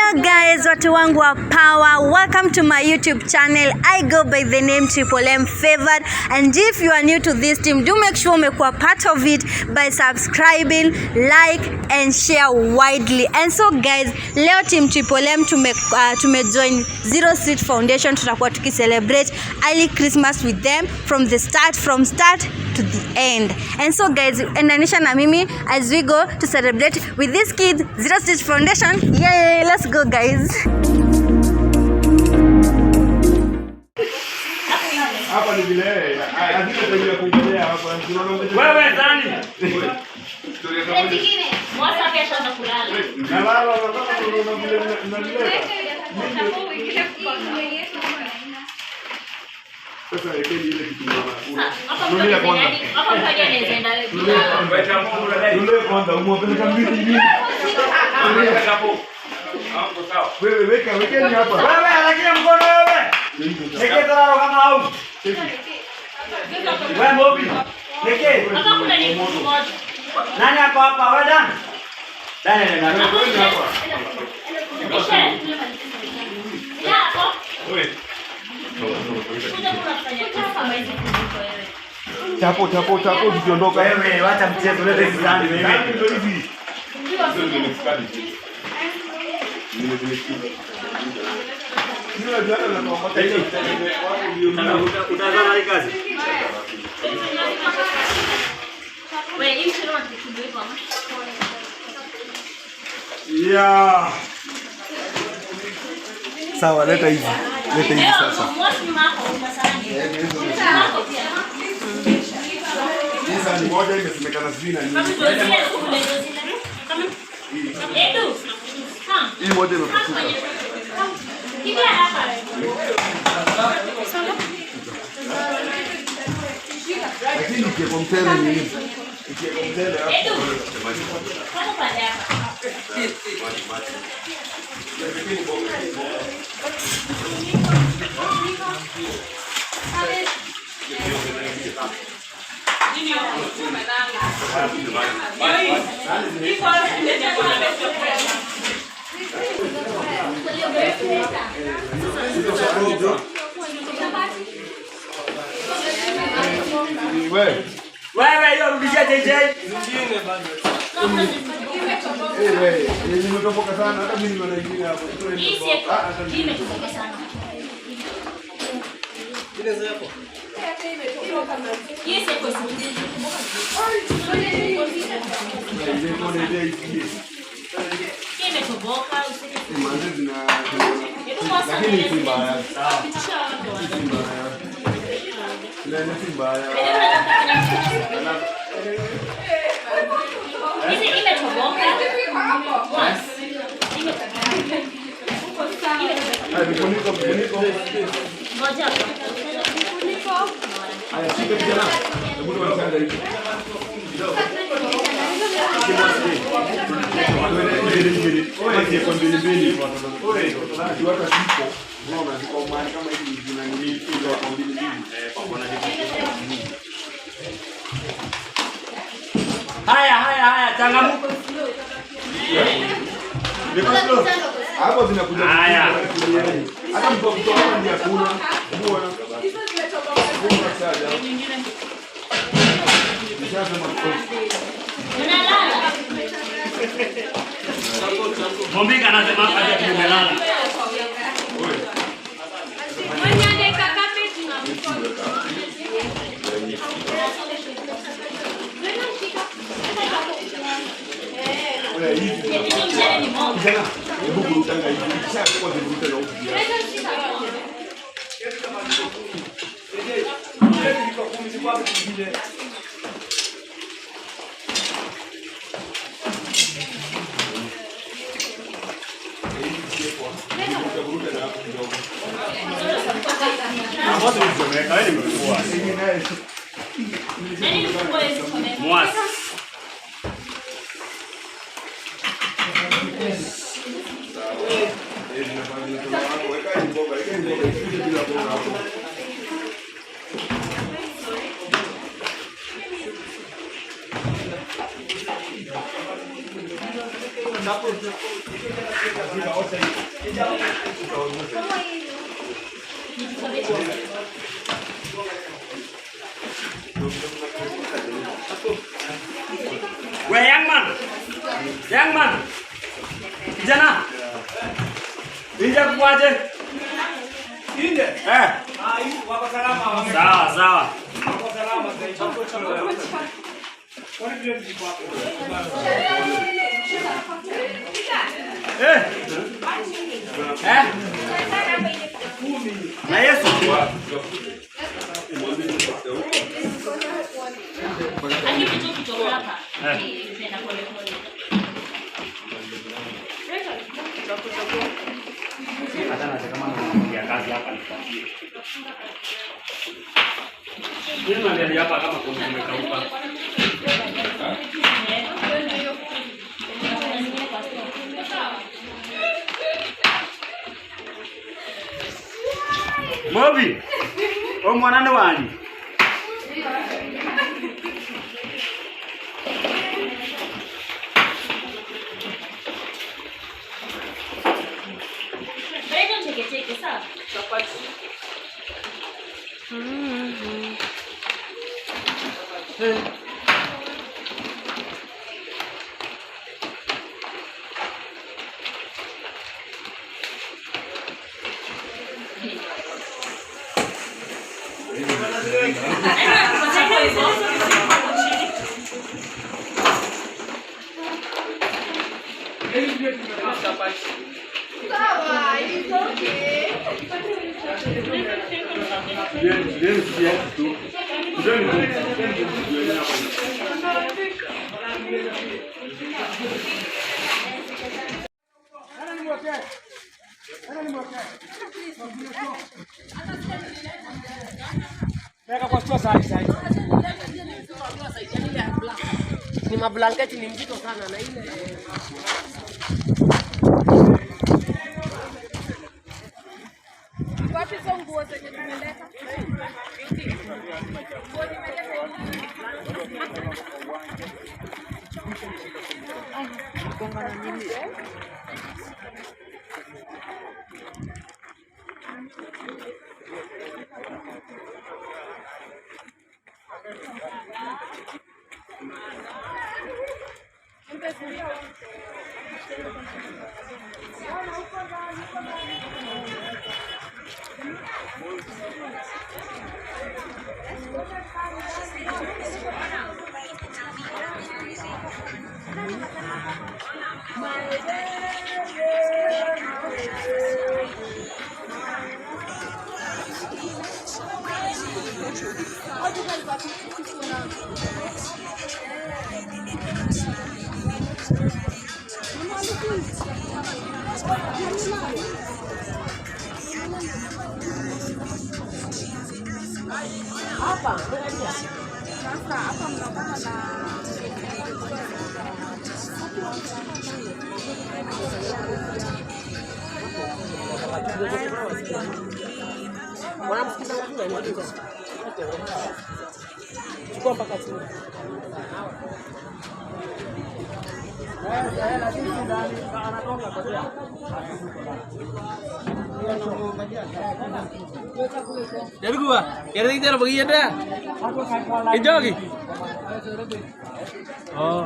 Hello guys, watu wangu wa power. Welcome to my YouTube channel. I go by the name Triple M Favored, and if you are new to this team, do make sure umekuwa part of it by subscribing, like and share widely. And so guys, leo team Triple M tume join Zero Street Foundation. Tutakuwa tukicelebrate early Christmas with them from start to the end. And so guys, endanisha na mimi as we go to celebrate with these kids, Zero Street Foundation. Yay, let's go, guys. Hapa ni vile hazina tabia ya kuongelea hapa. Wewe nani? Mwasa kesho atakulala. Na lala na kama unaona vile mnanileta. Sasa wekeni ile kitu mnaona. Hapa mtu Nunulia kwanza. hapa mtu anaweza enda bila. Nunulia kwanza umwapeleka mbili mbili. Wewe weka wekeni hapa. Wewe lakini mkono wewe. Neke tararo kama au. Wewe Mobi. Neke. Hapa kuna ni mtu mmoja. Nani hapa hapa wewe Dan? Dan ndio nani? Michelle. Ya hapo. Kuja kuna fanya kama hizi kuliko wewe. Chapo chapo chapo zikiondoka. Wewe wacha mchezo, leta hizi sahani wewe. Ndio hizi. Utazama hii kazi. Wewe hii mchele unatuchukua hivyo ama? Yeah. Sawa, leta hizi. Leta hizi sasa. Mwasi nyuma hapo unasahani. Hapo pia. Hii sahani moja imesemekana sijui na nini. Kama ndio zile kule ndio zile. Kama Edu. Come. Hii moja imepasuka. Kimbia hapa. Lakini ikiwekwa mchele ni hivi. Ikiwekwa mchele hapo. Edu. Kama pale hapa. Wewe. Wewe hiyo rudishia JJ. Eh, wewe, nimetoboka sana hata mimi nimeona ingine hapo. Hii si hii imetoboka sana. Hii si kwa Ile ile isikie. Hii imetoboka usije. Manze zina Hebu mwasa. Lakini si mbaya. Pitisha watu. Si mbaya. Ile si mbaya. Hizi imetoboka. Once. Imetoboka. Haya, vifuniko vifuniko. Ngoja. Haya, shika kijana. Hebu tuanze hivi. Mbili mbili mbili. Hata ziko. Unaona ziko mahali kama hivi zina nini hizo kwa mbili mbili. Haya haya haya changamuka. Niko slow. Hapo zinakuja. Haya. Hata mtu mtu hapa ndiye hakuna. Mbona? Nishasema Unalala. Mombika anasema hapa ati tumelala. Wewe hivi. Hizi mchele ni moto. Kijana, hebu burutanga hivi. Ikishakuwa ziburute na huku pia. Utaburuta na hapo kidogo. Ambazo zimeweka wewe ni mkubwa. Nani mkubwa hizi komeka? Mwasi. Eh, zinafanya zinatolewa hapo. Weka hii mboga, weka hii mboga, isikuje bila mboga hapo. We young man. Young man. Kijana. Inje kuaje? Inde. Eh. Ah, wako salama. Sawa sawa. Wako salama zaidi. Kwani vile niko hapo? Eh. Eh. Na Yesu. Lakini tu kutoka hapa. Tena pole pole. Hata na kama naongea kazi hapa nipatie. Mimi naangalia hapa kama kuna kumekauka. Mobi. O mwana ni wanyu. Brayton cheke cheke sawa? Ni mablanketi ni mzito sana na ile Wapi hizo nguo zenye tumeleta? Nguo nimeleta hivi. Wanamsikiza lakini chukua mpaka chini. Jarigua, jarigua bagi ada. Hijau lagi. Oh.